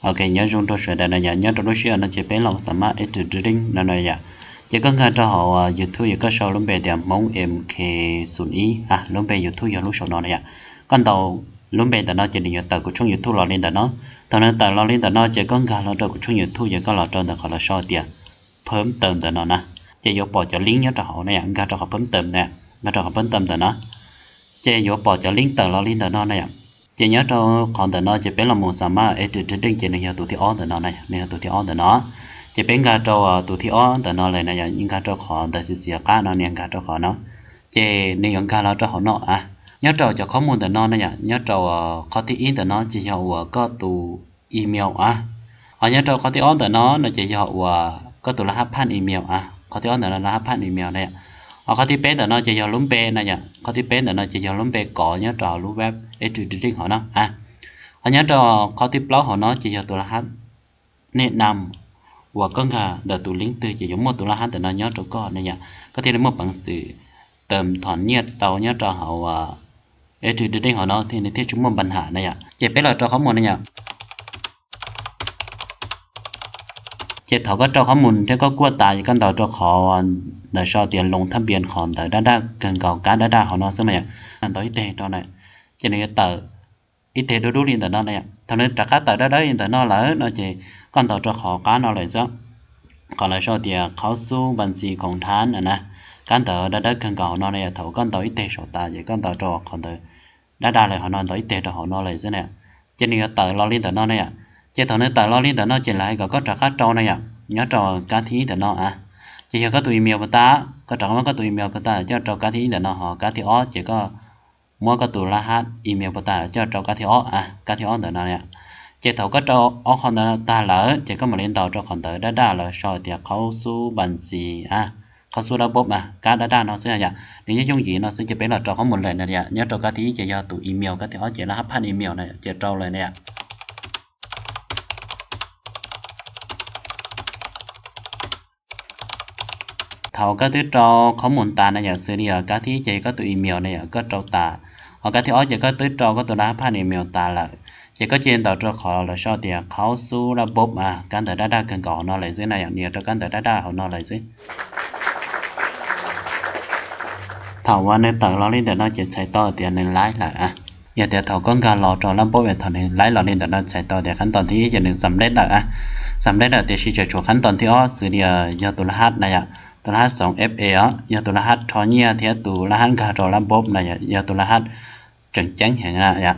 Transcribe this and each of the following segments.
Ok, nyob zoo rau sawv daws na yom, nyob rau lub sij hawm no ces peb los xam maj Active Reading no na yom. Ces koj nkag rau hauv YouTube, yog koj sau lub npe tias Hmoob M K xus ib, lub npe YouTube yog lub saum no na yom. Koj ntaus lub npe ntawm no ces nws yuav tawm kuv tshooj YouTube los li ntawm no. Thaum nws tawm los li ntawm no ces koj nkag los rau kuv tshooj YouTube, ces koj los rau ntawm qhov lawv sau tias phawb taws ntawm no na. Ces yuav pom cov link nyob rau hauv na yom, nkag rau qhov phawb taws, nkag rau qhov phawb taws ntawm no. Ces yuav pom cov link tawm los li ntawm no na yom. Ces nyob rau qhov ntawm no ces peb los mus xam maj Active Reading, ces nws yog tus thib ob ntawm no, nws yog tus thib ob ntawm no. Ces peb nkag rau tus thib ob ntawm no lawm na yom, nkag rau qhov ntawd xiav xiav qab no, nias nkag rau qhov no. Ces nws yuav nkag los rau hauv no a. Nyob rau cov qhov mus ntawm no na yom, nyob rau qhov thib ib ntawm no ces yog uas koj tus email a. Ho nyob rau qhov thib ob ntawm no no ces yog uas koj tus laj hab phaj email a. Qhov thib ob ntawm no laj hab phaj email na yom. Ho qhov thib peb ntawm no ces yog lub npe na yom, qhov thib peb ntawm no ces yog lub npe kov nyob rau hauv lub web Active Reading hauv no a. Ho nyob rau qhov thib plaub hauv no ces yog tus laj hab nej nam uas koj nkag ntawm tus link twg ces yuav muaj tus laj hab ntawm no nyob rau koj na yom, koj thiaj li muaj peev xwm tawm thom nyiaj tau nyob rau hauv Active Reading hauv no thiaj nws thiaj tsis muaj npa nham na yom. Ces peb los rau qhov mus na yom. Ces thaum koj rau qhov mus thiab koj kuaj tas ces koj ntaus rau qhov ntawm sau tias loo thaj npias qhov ntawd daj daj kawg nkaus, kab daj daj hauv no xwb na yom. Ntaus ib teg rau na, ces nws yuav tawm ib teg dub dub li ntawm no na yom. Thaum nws rov qab tawm dawb dawb li ntawm no lawm no ces koj ntaus rau qhov qab no lawm xwb, qhov lawv sau tias khaub xub npas ntxis khoom nthab na na, kab ntawd dawb dawb kawg nkaus hauv no na yom. Thaum koj ntaus ib teg saum tas ces koj ntaus rau qhov ntawd daj daj lawm hauv no, ntaus ib teg rau hauv no lawm xwb na. Ces nws yuav tawm los li ntawm no na yom. Ces thaum nws tawm los li ntawm no ces lawv hais kom koj rov qab rau na yom, nyob rau kab thib ib ntawm no a. Ces yog koj tus email puas tas, koj rov qab muab koj tus email puas tas coj rau kab thib ib ntawm no, ho kab thib ob ces koj muab koj tus laj hab email puas tas coj rau kab thib ob a, kab thib ob ntawm no na yom. Ces thaum koj rau ob qho ntawd tag lawm ces koj mam li ntaus rau qhov ntawd daj daj lawv sau tias khaub xub npas ntxis a, khaub xub dab npob a, kab daj daj no xwb yom. Nws yeej yooj yim no xwb ces peb los rau qhov mus lawm na yom. Nyob rau kab thib ib ces yog tus email, kab thib ob ces laj hab phaj email na yom, ces rau lawm na yom. Thaum koj twb rau qhov mus tas na yom, xws li kab thib ib ces koj tus email na yom, koj rau tas, ho kab thib ob ces koj twb rau koj tus laj hab phaj email tas lawm, ces koj cia li ntaus rau qhov lawv sau tias khaub xub dab npob a, kab ntawd daj daj kawg nkaus hauv no lawm xwb na yom, nias rau kab ntawd daj daj hauv no lawm xwb. Thaum uas nws tawm los li ntawm no ces txhais tau tias nws laib lawm a. Yog tias thaum koj nkag los rau lab npob es thaum nws laib los li ntawm no txhais tau tias khab ntoo thib ib ces nws xam lej lawm a, xam lej lawm, tiam sis tseem tshuav khab ntoo thib ob xws li yog tus laj hab na yom, tus laj hab xoom F A os, yog tus laj hab rho nyiaj thiab tus laj hab nkag rau lab npob na yom, yog tus laj hab tseem ceeb heev na yom.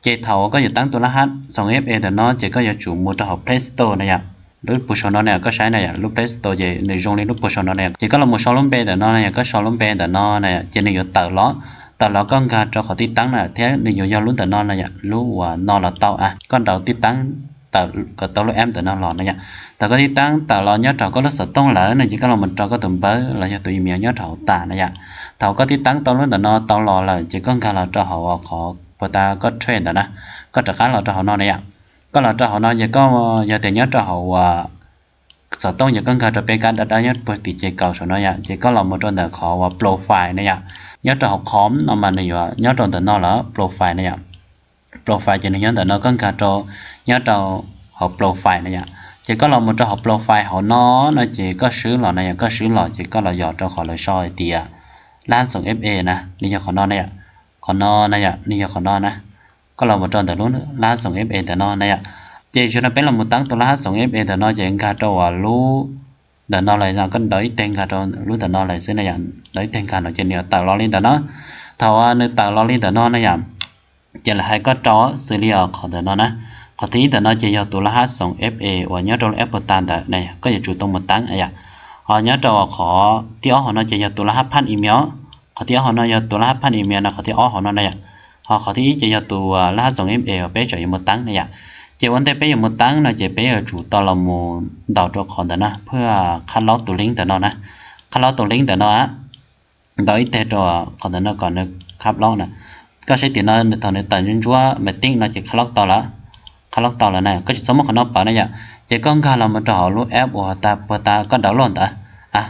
Ces thaum koj yuav teeb tus laj hab xoom F A ntawm no ces koj yuav tsum mus rau hauv Play Store na yom. Lub pus saum no na koj saib na yom, lub Play Store ces nws zoo li lub pus saum no na, ces koj los mus sau lub npe ntawm no na yom, koj sau lub npe ntawm no na yom, ces nws yuav tawm los, tawm los koj nkag rau qhov tib teeb na thiab nws yuav yog lub ntawm no na yom, lub uas no los tau a, koj ntaus tib teeb tawm kom tau lub app ntawm no los na yom. Thaum koj tib teeb tawm los nyob rau koj lub xov tooj lawm no ces koj los mus rau koj tus npawb los yog tus email nyob rau hauv tas na yom. Thaum koj tib teeb tau lub ntawm no tau los lawm ces koj nkag los rau hauv qhov puas tas koj trade ntawm na, koj rov qab los rau hauv no na yom. Koj los rau hauv no ces koj yog tias nyob rau hauv uas xov tooj ces koj nkag rau peb kab daj daj nyob puag tim ces kaum saum no yom, ces koj los mus rau ntawm qhov uas profile na yom. Nyob rau hauv qhov no mas nws yuav nyob rau ntawm no lawm profile na yom. Profile ces nws nyob ntawm no, koj nkag rau nyob rau hauv profile na yom. Ces koj los mus rau hauv profile hauv no no ces koj swb los na yom, koj swb los ces koj los yos rau qhov lawv sau hais tias laj hab xoom F A na, nws yog qhov no na yom. Qhov no na yom, nws yog qhov no na. Koj los mus rau ntawm lub laj hab xoom F A ntawm no na yom. Ces zaum no peb los mus teeb tus laj hab xoom F A ntawm no ces nkag rau uas lub ntawm no lawm no, koj ntaus ib teg nkag rau lub ntawm no lawm xwb na yom, ntaus ib teg nkag no ces nws yuav tawm los li ntawm no. Thaum uas nws tawm los li ntawm no na yom, ces lawv hais koj rau xws li os qhov ntawm no na. Qhov thib ib ntawm no ces yog tus laj hab xoom F A uas nyob rau lub app puas tas ntawm na, koj yuav tsum tau mus teeb yom. Ho nyob rau qhov thib ob hauv no ces yog tus laj hab phaj email, qhov thib ob hauv no yog tus laj hab phaj email no, qhov thib ob hauv no na yom. Ho qhov thib ib ces yog tus laj hab xoom F A uas peb tseem yuav mus teeb na yom. Ces ua ntej peb yuav mus teeb no ces peb yuav tsum tau los mus ntaus rau qhov ntawm no, phuaj khab laub tus link ntawm no na, khab laub tus link ntawm no a. Ntaus ib teg rau qhov ntawm no kom nws khab laub na. Koj saib tim no thaum nws tawm ntsuab ntsuab me tib no ces khab laub tau lawm, khab laub tau lawm na, koj tsis txhob muab qhov no pawv na yom. Ces koj nkag los mus rau hauv lub app uas tas puag ta koj download ntawd a.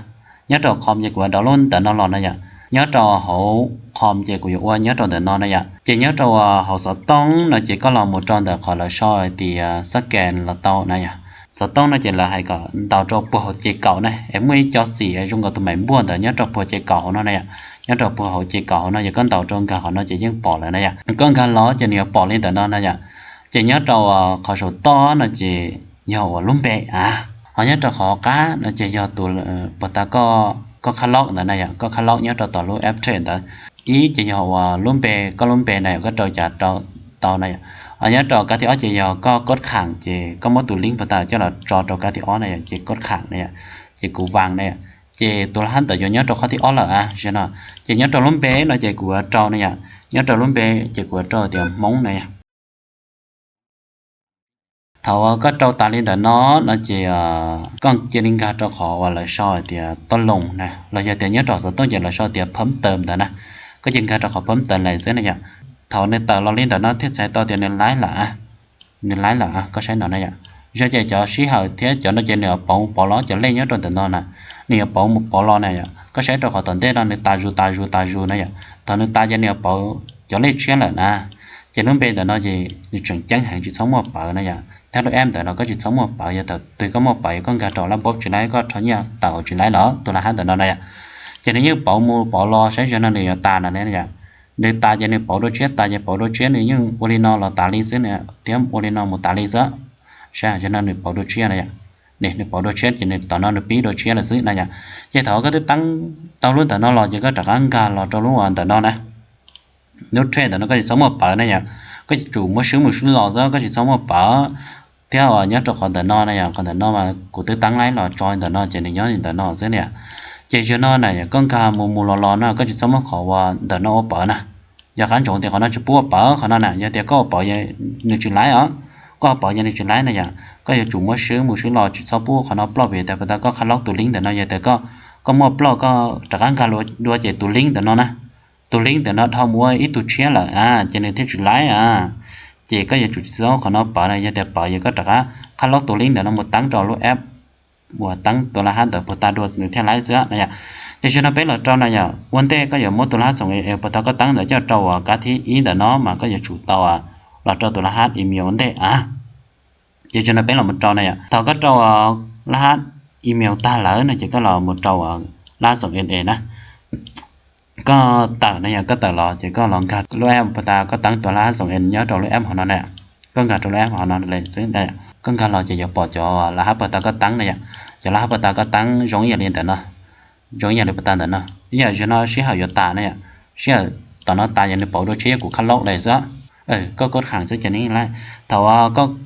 Nyob rau hauv com ces kuv download ntawm no los na yom. Nyob rau hauv com ces kuv yuav ua nyob rau ntawm no na yom. Ces nyob rau hauv xov tooj no ces koj los mus rau ntawm qhov lawv sau hais tias scan los tau na yom. Xov tooj no ces lawv hais kom ntaus rau puag hauv ces kaum na, es muaj ib co xim zoo nkaus tus maim npuaj ntawd nyob rau puag ces kaum hauv no na yom. Nyob rau puag hauv ces kaum hauv no yog koj ntaus rau nkag qhov no ces yeej pom lawm na yom. Koj nkag los ces nws yuav pom li ntawm no na yom. Ces nyob rau qhov saum toj no ces yog uas lub npe a, ho nyob rau qhov qab no ces yog tus puag ta koj qhab loj ntawd na yom, koj qhab loj nyob rau tom lub app trade ntawd. Ib ces yog uas lub npe, koj lub npe na yom, koj rau cas rau tau na yom. Ho nyob rau kab thib ob ces yog koj kod kham, ces koj muab tus link puag ta coj los tso rau kab thib ob na yom, ces kod kham na yom, ces kuv vas na yom. Ces tus laj hab ntawd yuav nyob rau qhov thib ob lawm a, no. Ces nyob rau lub npe no ces kuv yuav rau na yom, nyob rau lub npe ces kuv yuav rau tias Hmoob na yom. Thaum koj rau tas li ntawm no no ces koj cia li nkag rau qhov uas lawv sau hais tias toj loo na, los yog tias nyob rau xov tooj ces lawv sau tias phawb tawm ntawd na. Koj cia li nkag rau qhov phawb tawm lawm xwb na yom. Thaum nws tawm los li ntawm no thiaj txhais tau tias nws laib lawm, nws laib lawm, koj saib no na yom. Yog ces cov sij hawm thiab cov no ces nws yuav pauv pauv los cov lej nyob rau ntawm no na, nws yuav pauv mus pauv los na yom. Koj saib rau qhov tom ntej no nws tas zus tas zus tas zus na yom. Thaum nws tas ces nws yuav pauv cov lej tshiab lawm na. Ces lub npe ntawm no ces nws tseem ceeb heev tsis txhob muaj pawv na yom. Thiab lub app ntawm no koj tsis txhob muaj pawv, yog thaum twg koj muaj pawv koj nkag rau lab npob tsis laib, koj rho nyiaj tawm hauv tsis laib los tus laj hab ntawm no na yom. Ces nws yeej pauv mus pauv los saib zaum no nws yuav tas no ne yom. Nws tas ces nws pauv dua tshiab, tas ces pauv dua tshiab, nws yeej ua li no los tas li xwb na, thiab ua li no mus tas li xwb. Saib zaum no nws pauv dua tshiab na yom. Nws pauv dua tshiab ces nws tom no nws pib dua tshiab lawm xwb na yom. Ces thaum koj twb teeb tau lub ntawm no los ces koj rov qab nkag los rau lub ntawm no na. Lub trade ntawm no koj tsis txhob muaj pawv na yom. Koj yuav tsum muab swb mus swb los xwb, koj tsis txhob muaj pawv. Thiab uas nyob rau qhov ntawm no na yom, qhov ntawm no mas kuv twb teeb laib los tso ntawm no ces nws nyob ntawm no xwb na yom. Ces zaum no na yom, koj nkag mus mus los los no koj tsis txhob muab qhov uas ntawm no ua pawv na. Yog qab ntsoov tias qhov no tsis pub ua pawv, qhov no na yog tias koj ua pawv nws tsis laib os. Koj ua pawv yog nws tsis laib na yom, koj yuav tsum muab swb mus swb los tsis txhob pub qhov no ploj vim tias puag ta koj qhab lob tus link ntawm no, yog tias koj muab ploj koj rov qab nkag dua ces tus link ntawm no na, tus link ntawm no dhau mus ua ib tug tshiab lawm a, ces nws thiaj tsis laib a. Ces koj yuav tsum tsis txhob qhov no pawv na, yog tias pawv yog koj rov qab qhab lob tus link ntawm no mus teeb rau lub app uas teeb tus laj hab ntawd puag ta dua nws thiaj laib xwb na yom. Ces zaum no peb los rau na yom, ua ntej koj yuav muab tus laj hab xoom es puag ta koj teeb ntawd coj rau uas kab thib ib ntawm no mas koj yuav tsum tau los rau tus laj hab email ua ntej a. Ces zaum no peb los mus rau na yom, thaum koj rau laj hab email tag lawm no ces koj los mus rau laj hab xoom na. Koj tawm na yom, koj tawm los ces koj los nkag lub app puag ta koj teeb tus laj hab xoom nyob rau lub app hauv no na. Koj nkag rau lub app hauv no xwb, koj nkag los ces yuav pom cov laj hab puag ta koj teeb na yom. Cov laj hab puag ta koj teeb zoo ib yam li ntawm no, zoo ib yam li puag ta ntawm no. Ib yam zaum no sij hawm yuav tas na yom, sij hawm tom no tas yog nws pauv dua tshiab kuv qhab lob lawm xwb. Koj kod kham xwb ces nws laib. Thaum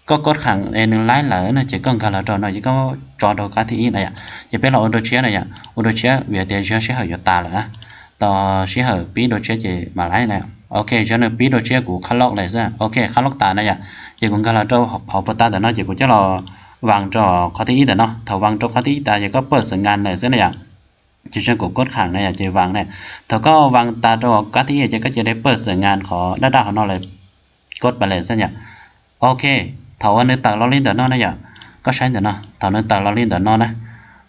koj kod kham es nws laib lawm no ces koj nkag los rau no ces koj tso rau kab thib ib na yom. Ces peb los ua dua tshiab na yom, ua dua tshiab vim tias zaum sij hawm yuav tas lawm. Tos sij hawm pib dua tshiab ces mam laib na. Ok, zaum no pib dua tshiab kuv qhab lob lawm xwb. Ok, qhab lob tas na yom. Ces kuv nkag los rau hauv puag ta ntawm no ces kuv coj los vas rau qhov thib ib ntawm no. Thaum vas rau qhov thib ib tas ces koj pawj xwm nkas lawm xwb na yom. Ces zaum kuv kod kham na yom ces vas na. Thaum koj vas tas rau kab thib ib ces koj cia li pawj xwm nkas qhov daj daj hauv no lawm, kod pas lawm xwb yom. Ok, thaum uas nws tawm los li ntawm no na yom, koj saib ntawm no, thaum nws tawm los li ntawm no na,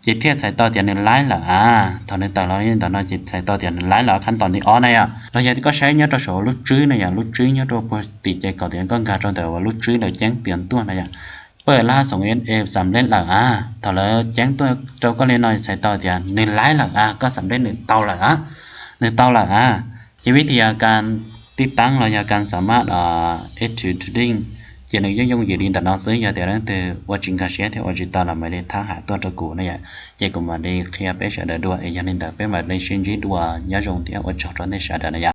ces thiaj txhais tau tias nws laib lawm a. Thaum nws tawm los li ntawm no ces txhais tau tias nws laib lawm, khab tos nti ob na yom. Los yog tias koj saib nyob rau saum lub tswb na yom, lub tswb nyob rau puag tim ces kom tias koj nkag rau ntawm uas lub tswb lawv ceeb tias tuaj na yom. Pawj laj hab xoom na xam lej lawm a. Thaum lawv ceeb tuaj rau koj li no txhais tau tias nws laib lawm a, koj xam lej nws tau lawm a, nws tau lawm a. Ces vib thib yog kas tib teeb los yog kas xam maj es to trading, ces nws yeej yooj yim li ntawm no xwb. Yog tias leej twg ua tsis nkag siab thiab ua tsis tau los mam li thab ham tuaj rau kuv na yom, ces kuv mam li qhia peb sawv daws dua es yog li ntawd peb mam li sib ntsib dua, nyob zoo thiab ua tsaug rau nej sawv daws na yom.